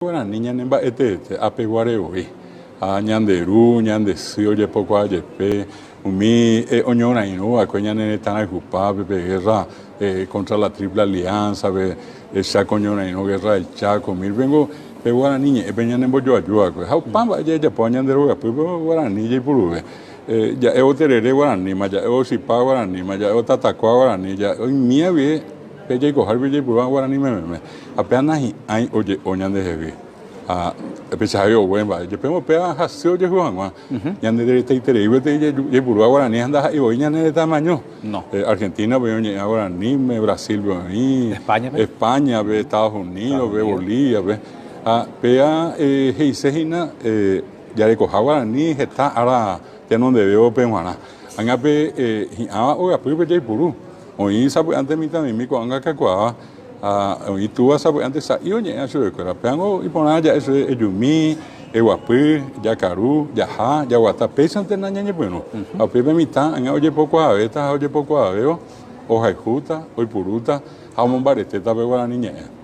Guarani ñane mba'eteete apeguare voi, ha ñande ru, ñande sy ojepokuaa jepe, umi oñorairõ va'ekue ñane retã rayhupápe, pe guerra contra la Triple Alianza pe, Chaco ñorairõ, guerra del Chaco, mírpengo pe guarani ñe'ẽpe ñanembojoaju va'ekue. Ha opa mba'e jajapóva ñande rogapýpe guarani jaipuruve. Ja'évo terere guaraníma, ja'évo chipa guaraníma, ja'évo tatakua guarani, ja'e oimía guive Pe jaikohárupi jaipurúva guarani mememe, ha péva nahi'ãi oje'o ñandehegui. Ha peichahágui ogue mba'e. Jepémo péva hasy ojehu hag̃ua. Ñande retaiterei gueteri jaipurúva guarani ha ndaha'éi voi ñane retãmaño. Argentina-pe oĩ oñe'ẽva guaraníme, Brasil-pe oĩ, España-pe, Estados Unidos-pe, Bolivia-pe. Ha péva he'ise hína jarekoha guarani heta ára tenondevévope g̃uarã. Ág̃a pe hi'ãva ogapýpe jaipuru. Oĩ sapy'ánte mitãmimi ko'ág̃a kakuaáva ha oĩ túva sapy'ánte sa'i oñe'ẽva chupekuéra. Pévango iporã ja'e chupe ejumi, eguapy, jakaru, jaha, jaguata. Péichante nañañepyrũ. Ha upéi pe mitã ág̃a ojepokuaavéta ha ojepokuaavévo ohayhúta, oipurúta ha omombaretéta pe guarani ñe'ẽ.